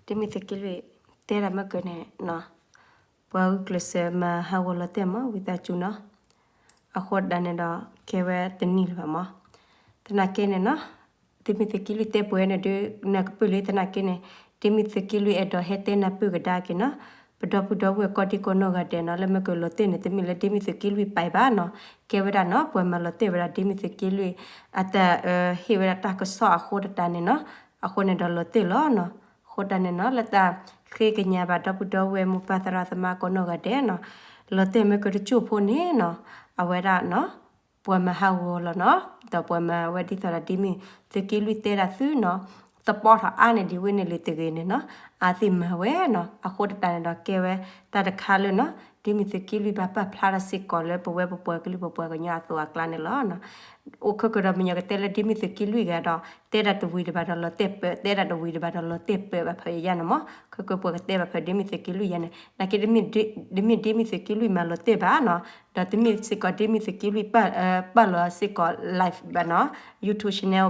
ဒ်မ့ၢ်သုးက့လွံၢ်တဲဒၣ်မ့ၢ်ကၢန့ၣ်နီၤ, ပှၤဂုာ်ကျဲးစၢးမၤဟးဂီၤလီၤတဲာ်မး ဝံသးစူၤနီၤ. အဃိဒၣ်န့ၣ်ဒီး ကဲဝဲတနံၣ်လၢၤဘၣ်မး. သနာ်က့န့ၣ်နီၤ, ဒ်မ့ၢ်သုးက့လွံၢ်တဲပှဲၤန့ၣ်ဒုး နကပၢၢ်လံသနာ်က့န့ၣ်, ဒ်မ့ၢ်သုးက့လွံၢ်အဲၣ်ဒိးဟဲတဲနၢ်ပၢၢ်ကဒါက့ၤနီၤ, ပဒီပုၢ်ဒီဝဲၢ်ကိးဒံကိးနီၢ်ဂၤဒဲးနီၤ, လၢမ့ၢ်ကၢလီၤတဲာ်န့ၣ် တမ့ၢ်လၢဒ်မ့ၢ်သုးက့လွံၢ်ပာ်ဘၣ်နီၤ, ကဲဝဲဒၣ်နီၤ, ပှၤမၤလီၤတဲာ်ဝဲဒၣ်ဒ်မ့ၢ်သုးက့လွံၢ် အတၢ်ဟ့ၣ်ဝဲဒၣ်တၢ်ကစီၣ်အဃိတတးန့ၣ်နီၤ. အဃိန့ၣ်ဒီးလီၤတဲာ်လီၤနီၤ. အဃိတၢ်န့ၣ်နီၤ လၢတၢ်ဃ့ကညးဘၣ်ဒီပုၢ်ဒီဝဲၢ်မိၢ်ပၢ်သရၣ်သမါကိးနီၢ်ဂၤဒဲးနီၤ, လီၤတဲာ်မ့ၢ်ကၢတကၠိၢ်ဖိန့ၣ်နီၤ, အဝဲဒၣ်နီၤ ပှၤမၤဟးဂီၤလီၤနီၤ, ဒီးပှၤမၤဝဲဒ်သိးဒီးဒ်မ့ၢ်သုးက့လွံၢ်တဲဒၣ်သုနီၤ, သပီထီၣ်အါန့ၢ်ဒံးဝဲန့ၣ်လံတဂ့ၤန့ၣ်နီၤ, အသ့ၣ်မၤဝဲနီၤ. အဃိတၢ်န့ၣ်ဒီးကဲဝဲ တၢ်တခါလၢနီၤ, ဒ်မ့ၢ်သုးက့လွံၢ်ဘၣ်ပာ်ဖျါထီၣ်စ့ၢ်ကီးလၢပဝဲပပှၤကလုာ်ပပှၤကညီအသိးအကျါန့ၣ်လီၤ. အိၣ်ခဲကဒီးမညီကတဲလၢဒ်မ့ၢ်သုးက့လွံၢ်ဂၤဒီး တဲဒၣ်တဝံၤတဘၣ်ဒီးလီၤတဲာ်ပၢၢ်, တဲဒၣ်တဝံၤတဘၣ်ဒီးလီၤတဲာ်ပၢၢ်ဘၣ်ဖဲယယါန့ၣ်မး, ခဲကပှၤကတဲဘၣ်ဖဲဒ်မ့ၢ်သုးက့လွံၢ်ယါန့ၣ်, နာ်က့ ဒ်မ့ၢ်ဒ်မ့ၢ်ဒ်မ့ၢ်သုးက့လွံၢ်မၤလီၤတဲာ်ဘၣ်နီၤ, ဒီးတမ့ၢ်စ့ၢ်ကီးဒ်မ့ၢ်သုးက့လွံၢ် ပာ်လီၤစ့ၢ်ကီး live ဘၣ်နီၤ, YouTube channel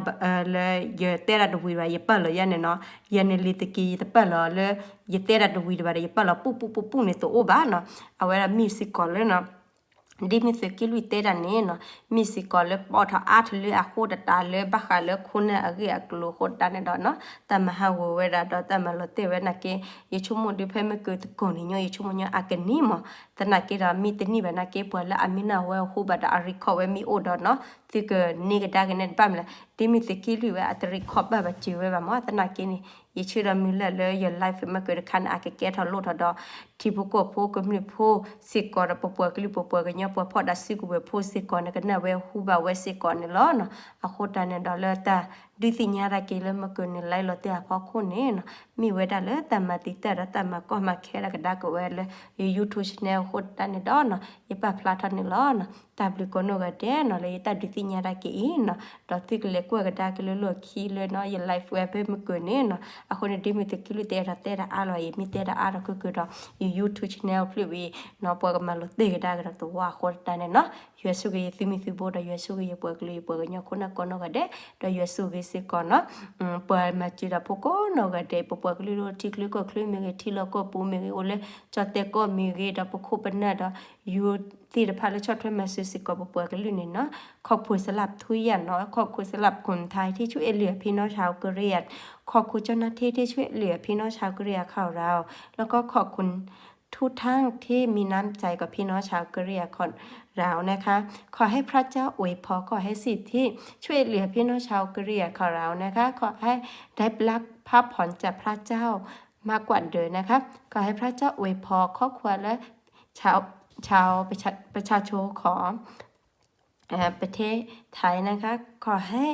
လၢယတဲဒၣ်တဝံၤဘၣ် ယပာ်လီၤယါန့ၣ်နီၤ, ယန့ၣ်လံတက့ၢ် ယတပာ်လီၤလၢ ယတဲဒၣ်တဝံၤတဘၣ်ဒီး ယပာ်လီၤပူပူပူပူန့ၣ်တအိၣ်ဘၣ်နီၤ. အဝဲဒၣ်မ့ၢ်စ့ၢ်ကီးလၢနီၤ ဒ်မ့ၢ်သုးက့လွံၢ်တဲဒၣ်န့ၣ်နီၤ, မ့ၢ်စ့ၢ်ကီးလၢပီထီၣ်အါထီၣ်လၢအဃိတတးလၢ ဘၣ်ဃးလၢခိၣ်နၢ်အဂ့ၢ်အကျိၤအဃိတၢ်န့ၣ်ဒီးနီၤ, တၢ်မၤဟးဂီၤဝဲဒၣ်ဒီးတၢ်မၤလီၤတဲာ်ဝဲနာ်က့, ယဆိကမိၣ်ဒုးဖဲမ့ၢ်ကၢတကိးန့ၣ်ညီ ယဆိကမိၣ်ညီအကနံၤမး, သနာ်က့ဒီးမ့ၢ်တနံၣ်ဘၣ်နာ်က့ ပှၤလၢအမံၤနၢ်ဝဲဟူဘၣ်ဒီးအ record ဝဲမ့ၢ်အိၣ်ဒီးနီၤ, သုကန့ၢ်ကဒါက့ၤန့ၣ်တဘၣ်မနုၤလဲၣ်, ဒ်မ့ၢ်သုးက့လွံၢ်ဝဲအတ record ဘၣ်ဘၣ်စၢၤဝဲဘၣ်မး, သနာ်က့န့ၣ် ယဆၢဒီးမုၢ်လၢ်လၢယ live မ့ၢ်ကၢတခါန့ၣ် အကကဲထီၣ်လိၣ်ထီၣ်ဒီး ထံဖိကီၢ်ဖိကမျၢၢ်ဖိစ့ၢ်ကီးဒီး ပပှၤကလုာ်ပပှၤကညီပှၤဖီၣ်တၢ်စုကဝဲၤဖိစ့ၢ်ကီးန့ၣ် ကနၣ်ဝဲဟူဘၣ်ဝဲစ့ၢ်ကီးန့ၣ်လီၤ. အဃိတၢ်န့ၣ်ဒီးလၢတၢ်ဒုးသ့ၣ်ညါတၢ်က့ၤလၢမ့ၢ်ကၢန့ၣ် live လီၤတဲာ်အဖီခိၣ်န့ၣ်နီၤ, မ့ၢ်ဝဲဒၣ်လၢတၢ်မၤတံာ်တာ်ဒီးတၢ်မၤကီၢ်မၤခဲလၢကဒါက့ၤဝဲလၢ YouTube channel အဃိတၢ်န့ၣ်ဒီးနီၤ, ယပာ်ဖျါထီၣ်န့ၣ်လီၤ. တၢ်ဘျုးကိးနီၢ်ဂၤဒဲးနီၤ လၢယတၢ်ဒုးသ့ၣ်ညါတၢ်က့ၤအံၤနီၤ, ဒီးသုကလဲၤကွၢ်ကဒါက့ၤလၢလီၢ်ခံလၢနီၤ ယ live ဝဲဖဲမ့ၢ်ကၢန့ၣ်နီၤ, အဃိန့ၣ် ဒ်မ့ၢ်သုးက့လွံၢ်တဲဒီးတဲဒၣ်အါလီၤ, ယမ့ၢ်တဲဒၣ်အါထီၣ်ခဲကဒီး ယ YouTube channel ဖျၢၣ်ဝံၤနီၤ ပှၤကမၤလိာ်တဲာ်ကဒါက့ၤဒီးတဝီအဃိတၢ်န့ၣ်နီၤ, ယွၤဆိၣ်ဂ့ၤယသုးမုၢ်သုးဘိဒီးယွၤဆိၣ်ဂ့ၤယပှၤကလုာ်ယပှၤကညီခိၣ်နၢ်ကိးနီၢ်ဂၤဒဲး, ဒီးယွၤဆိၣ်ဂ့ၤစ့ၢ်ကီးနီၤ ပှၤမၤစၢၤဒီးဖိကိးနီၢ်ဂၤဒဲး, ပပှၤကလုာ်လၢထံချၢကီၢ်ချၢမ့ၢ်ဂ့ၤ, ထံလီၢ်ကီၢ်ပူၤမ့ၢ်ဂ့ၤ, အိၣ်လၢကၠီၣ်တဲၣ်ကီၢ်မ့ၢ်ဂ့ၤ, ဒီးပခိၣ်ပနၢ်ဒီး ယိၤသ့ၣ်တဖၣ်လၢဆီၣ်ထွဲမၤစၢၤစ့ၢ်ကီးပပှၤကလုာ်န့ၣ်နီၤ, ขอบคุณสำหรับทุกอย่างเนาะ, ขอบคุณสำหรับคนไทยที่ช่วยเหลือพี่น้องชาวกะเหรี่ยง, ขอบคุณเจ้าหน้าที่ที่ช่วยเหลือพี่น้องชาวกะเหรี่ยงของเรา, แล้วก็ขอบคุณทุกท่านที่มีน้ำใจกับพี่น้องชาวกะเหรี่ยงของเรานะคะ, ขอให้พระเจ้าอวยพร, ขอให้สิ่งที่ช่วยเหลือพี่น้องชาวกะเหรี่ยงของเรานะคะ, ขอให้ได้รับพระพรจากพระเจ้ามากกว่าเดิมนะคะ, ขอให้พระเจ้าอวยพรครอบครัวและชาว ชาวประชา ประชาชนของ เอ่อ ประเทศไทยนะคะ, ขอให้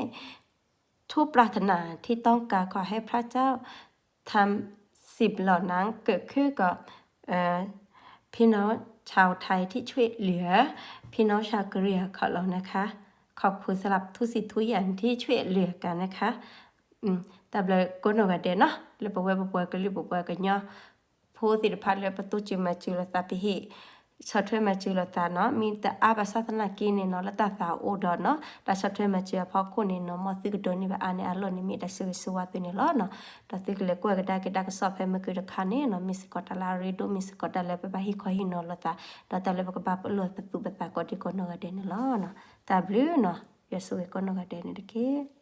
ทุกปรารถนาที่ต้องการ ขอให้พระเจ้าทำสิ่งเหล่านั้นเกิดขึ้นกับ เอ่อ พี่น้องชาวไทยที่ช่วยเหลือพี่น้องชาวกะเหรี่ยงของเรานะคะ, ขอบคุณสำหรับทุกสิ่งทุกอย่างที่ช่วยเหลือกันนะคะ. တၢ်ဘျုးကိးနီၢ်ဂၤဒဲးနီၤ လၢပဝဲပပှၤကလုာ်ပပှၤကညီဖိသ့ၣ်တဖၣ်လၢပတိစၢၤမၤစၢၤလိာ်သး ပဟ့ၣ်ဆီၣ်ထွဲမၤစၢၤလိာ်သးနီၤ, မ့ၢ်တအါဘၣ်ဆၣ်သနာ်က့န့ၣ်နီၤ လၢတၢ်သးအိၣ်ဒီးနီၤ တၢ်ဆီၣ်ထွဲမၤစၢၤအဖီခိၣ်န့ၣ်နီၤ မ်သုကဒိးန့ၢ်ဘၣ်အါန့ၢ်အလီၢ်န့ၣ် မ့ၢ်တၢ်ဆိၣ်ဂ့ၤဆိၣ်ဝါသုန့ၣ်လီၤနီၤ. ဒီးသုကလဲၤကွၢ်ကဒါက့ၤတၢ်ကစီၣ်ဖဲမ့ၢ်ကၢတခါန့ၣ်နီၤ မ့ၢ်စ့ၢ်ကီးတၢ်လၢအရ့ဒိၣ် မ့ၢ်စ့ၢ်ကီးတၢ်လၢပဘၣ်ဟ့ၣ်ခီဟ့ၣ်နီၤလိာ်သး ဒီးတၢ်လၢပကဘၣ်ပလီၢ်ပသူၣ်ပသးကိးဒံကိးနီၢ်ဂၤဒဲးန့ၣ်လီၤ. တၢ်ဘျုးနီၤ ယွၤဆိၣ်ဂ့ၤကိးနီၢ်ဂၤဒဲးန့ၣ်တက့ၢ်.